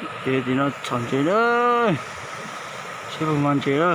Ces tim no txhom ntses na, seb puas mag ntses na.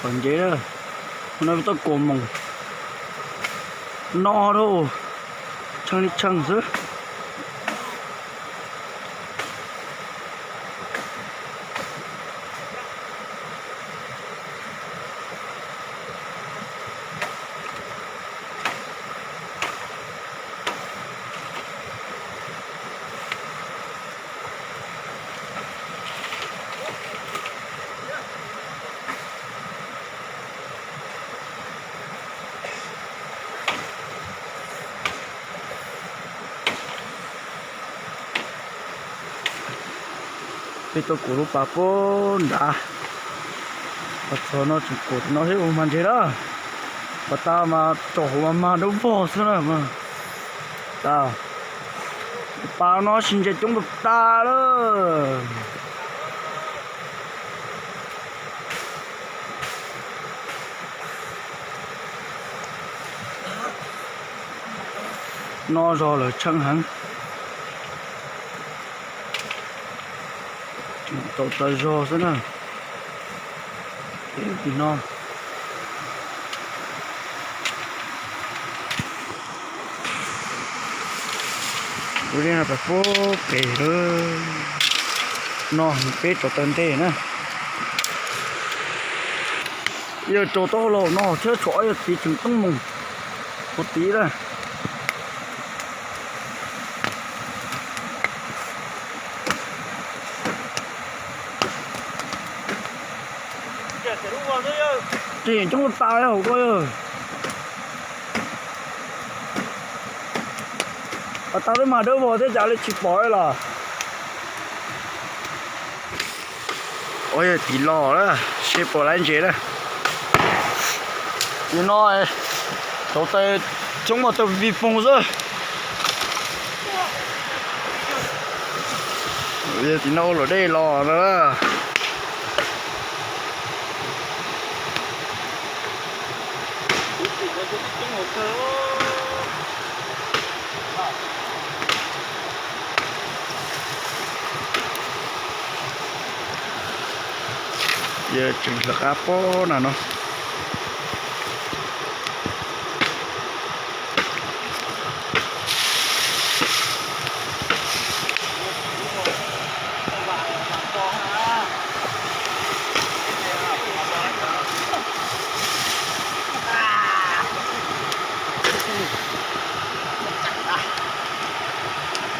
Txhom ntses na, no tau kaum moos no rau, tshee li tshee xwb. Peb tau kaum lub pas puag nrad, pas txog no tseem kaum no thiab, ua mag ntses na. Pas tas mas tsom hauv mas mag dawb vog xwb na. Pas no sis ntses coob tas tas lawm. No zog lawm tshee heev. Tau tas zog xwb na. Tim no, tus dej no pem puag pem lawm. No peb tso taw ntej na. Yog tso taub hau los no thiab tso ob yog tiv tseem toob mus ua tiv na. Tseem coob tas hauv ko. Pas tas twb mag dawb vog thiab cas li tsis pom los. Ua yog tiv los na, seb puas laib ntses na. Tim no tau taw coob mas taw vij poog xwb. Tim no ua luam dej los na. Yog tseem lawv qab pob na no.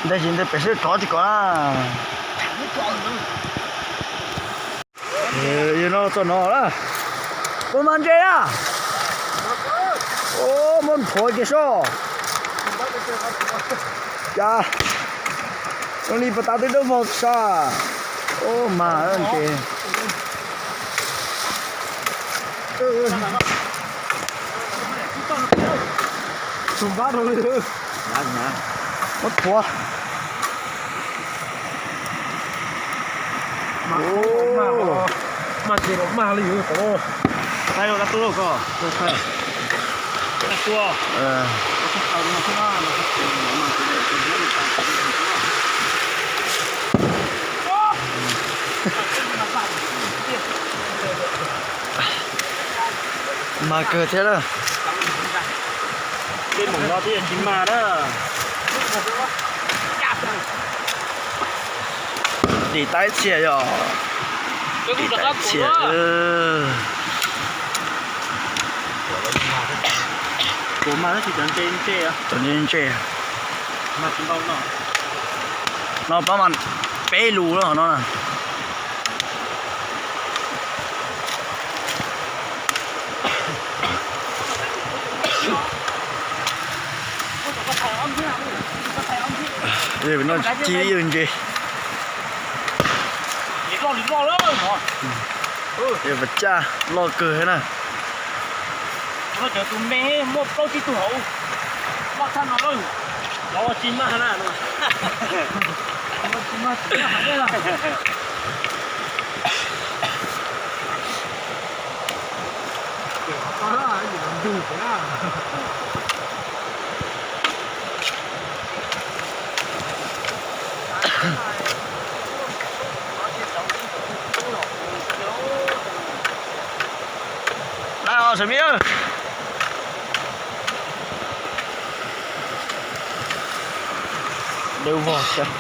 Ntawd tsis ntawd pem xwb rov tsis kom na. Yog no txog no na. Puas mag ntses na? Muab nthuav kiag soj. Cas zoo li pas tas twb dawb vog sas. Mag ntses. Muab thuav. Mag ces los mag li yuav tau. Thaij rau dab tub ko. Dab tub. Mag kawg thiab lawm. Tej moos no twb yog tsis mag na. Dim tab txhia yog. Dim tab txhia. Cov ntse ntse. No pab mas peb lus no no. Noj ci ib yawg ntses. Pas caj loj kawg na. Cov tus me muaj plaub tsib tug hauv, loj tshaj no lawm. Los ua tsis mag na. Dab os, Sam Mib. Dawb vog thiab.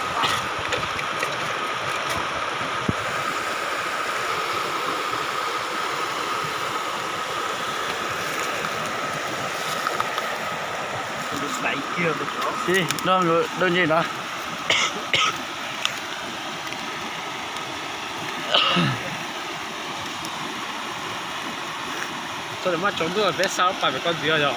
Ib, noj dawb ntses no. Txhob maj tsaus ntuj peb xa lub pas pem koj ntxiv yog.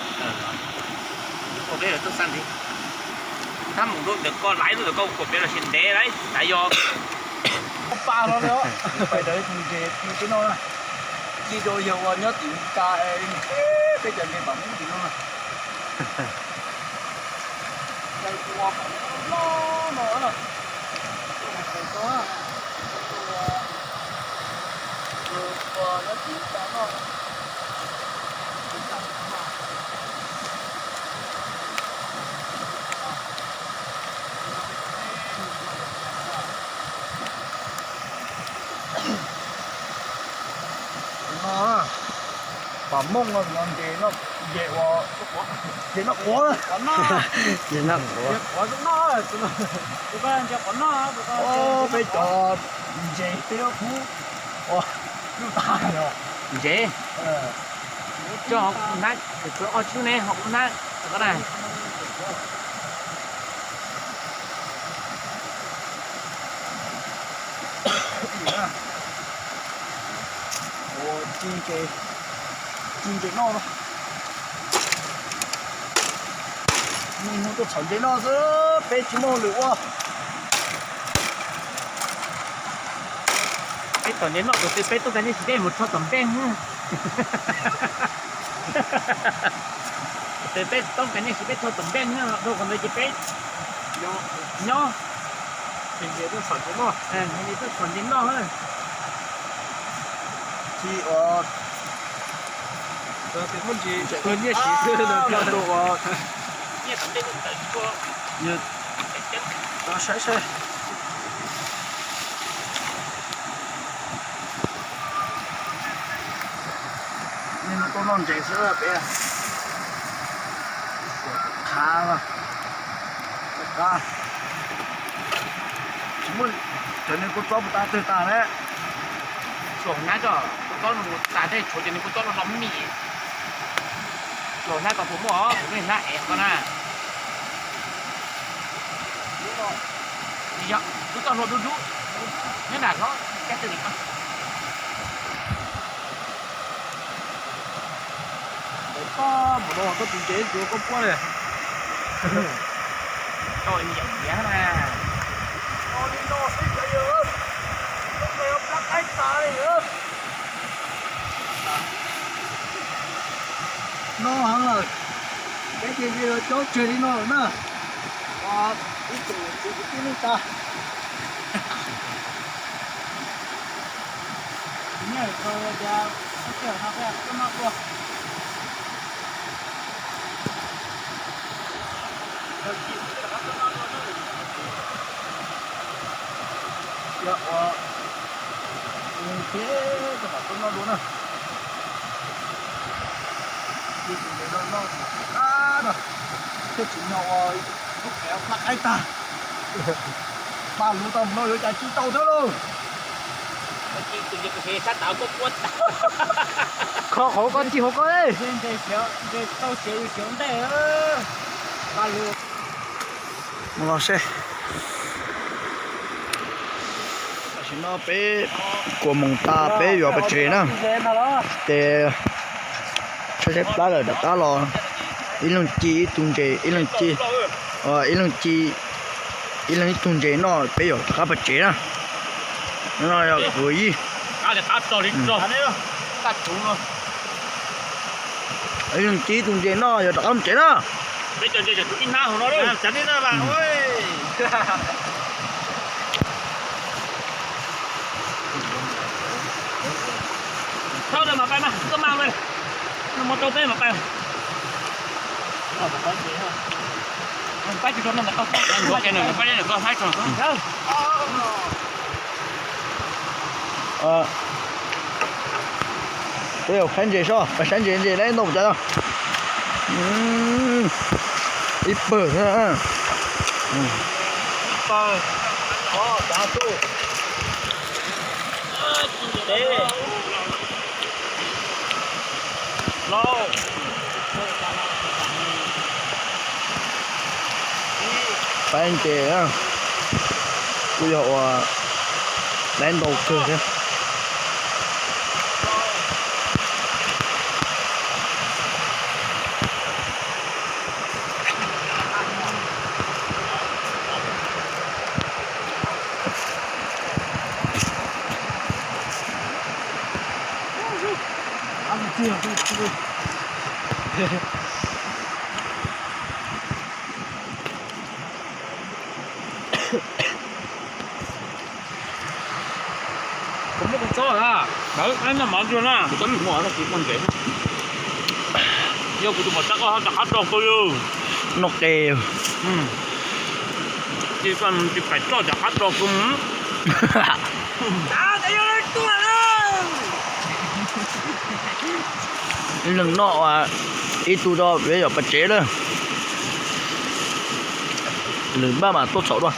Tab mus lub ntawm koj laiv lub ntawm koj kuam peb los sis ntev laiv tas yog. Pas no pais ntawd tus ntses tsis noj na. Tsis rau yawg ua nyob tim ka peb cov ntses pam muab tim no na. No, pam mooj no ntses no, ntses ua, ntses noj quav, ntses noj quav. Peb cov ntses peb ob khub, ntses, coj hauv nab, ob tug ne hauv nab, ko na. Ua ci ntses, ci ntses noj no. Niaj hnub tuaj txhom ntses noj xwb, peb tsis muaj lwm ua. Peb tom ntses noj tus twg peb tuaj kag niaj sis dej mus rho tom npej. Tus twg peb tau kag niaj sis peb rho tom npej, dhau qhov ntawd ces peb nyob. Tuaj txhom ntses noj. Tuaj txhom ntses noj. Tsis ua, muab ntses nyiaj siv xwb no. Saib saib. Niaj hnub tuaj noj ntses xwb peb. Qhav, qhav. Tsis muaj cov niag kua txob puas tas twg tas ne. Tsuas hnab cov kua txob no mus tas tej tshuav cov niag kua txob no no mim. Tsuas hnab ko puas muaj os, kuv niag hnab ev ko na. Yog kua txob hlua dub dub, nyob nram hlob kab twg li ko. Ntawm koj mus no koj tus ntses tsuav koj puab li. Tau yam yiav na. No li no xwb, plab qaib tas li. No heev lawm, peb ces li cob tseg li no lawm na. Ib tug txiv kwv tij neej tsa. Nyiaj lawm tias, no peb tuaj noj dua. Yog ua thiab, koj mam tuaj noj dua na. Ib tug ntses no noj qab no, thiaj tsim nyog ua lub qev plab qaib tag. Paj Lug tau mus no yuav cas ci tau thiab lauj. Kho qhov koj ci hauv koj. Mus los seb. Tam sim no peb kua moos tas peb yuav pov tseg na. Ces tshaib tshaib plab lawm rov qab los. Ib leeg ci ib tug ntses, ib leeg ci, ib leeg ci Ib leeg ib tug ntses noj peb yuav rov qab pais tsev na. No yog kuv yij. Ib leeg ib tug ntses noj yuav rov qab mus tsev na. Peb yuav faib ntses soj, pais saib ntses, ntses lawv ntoo cov no. Ib pawg xwb. Faib ntses kuj yog ua lawv ntoo kawg thiab. Kuv muab kuv txob na, dawb dawb noj mov ntsuag na. Yog kuv tus pom tab koj rov qab rau kuv yus. Noj qe. Tsis pais txoj rov qab rau kuv. Ib leeg noj ib tug rau peb yuav pais tsev lawm. Lwm npaj mas tuaj txhaum dua.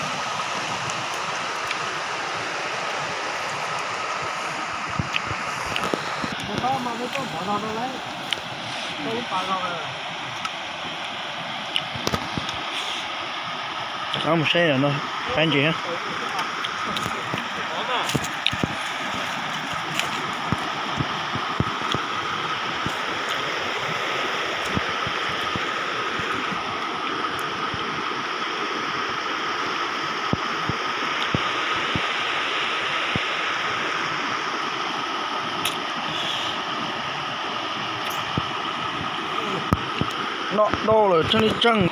Rov qab mus saib no, faib ntses. Noj dab lawm tseeb li tseeb.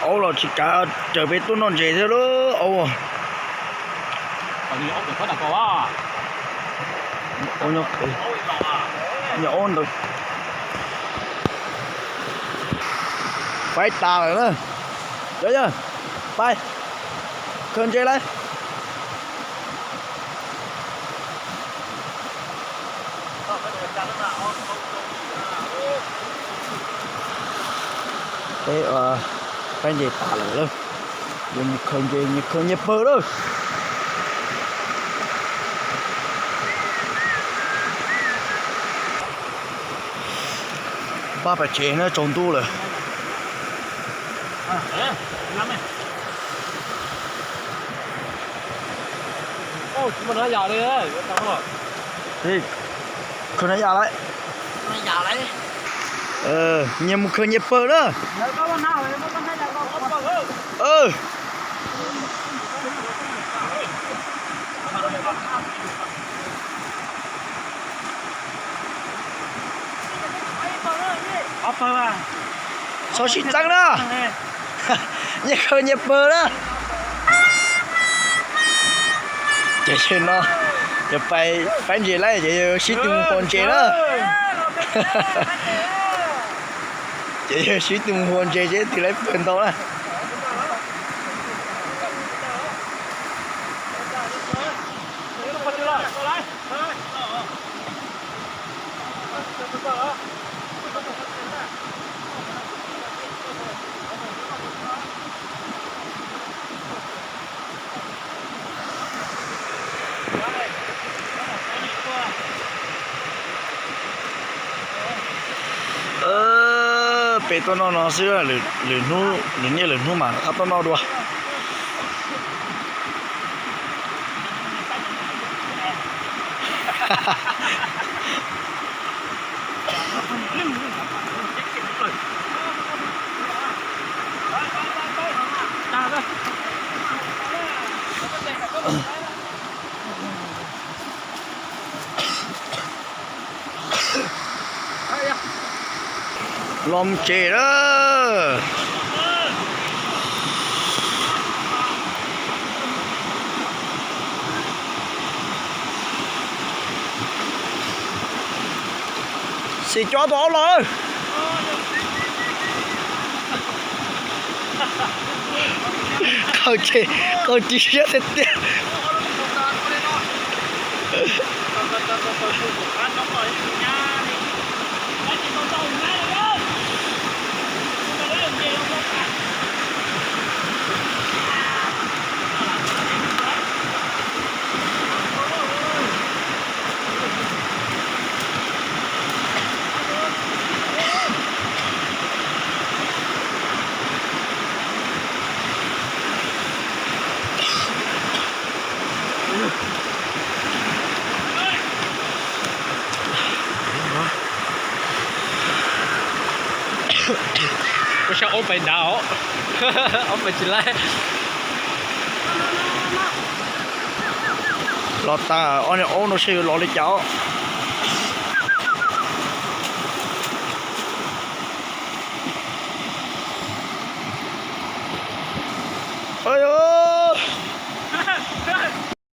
Aub los tsis kav raws peb tuaj noj ntses thiab lauj aub. Aub ntawd faib tas lawm na. Yog yog, pais khaws ntses lawm. Peb faib ntses tas lawm lauj. Yuav mus khaws ntses, nyias khaws nyias pawg lawm. Pab pais tsev na, tsaus ntuj lawm. Khaws na yam lawm. Nyias mus khaws nyias pawg na. Txhob sib txeeb na. Nyias khaws nyias pawg na. Ces yawg no yog pais ntses lawm ces yawg sib tw mus hua ntses na. Ces yawg sib tw mus hua ntses ces twg lawv pawg ntau na. Peb tuaj noj no xwb, lwm hnub, lwm niaj lwm hnub mas rov qab tuaj noj dua. Los mus tsev lawm. Xim cov tus aub los. Qaug ces qaug ci siab tiag tiag. Ua saib aub pais nrad os. Aub pais tsis laib. Los tas ob niag aub no saib yuav los li cas os.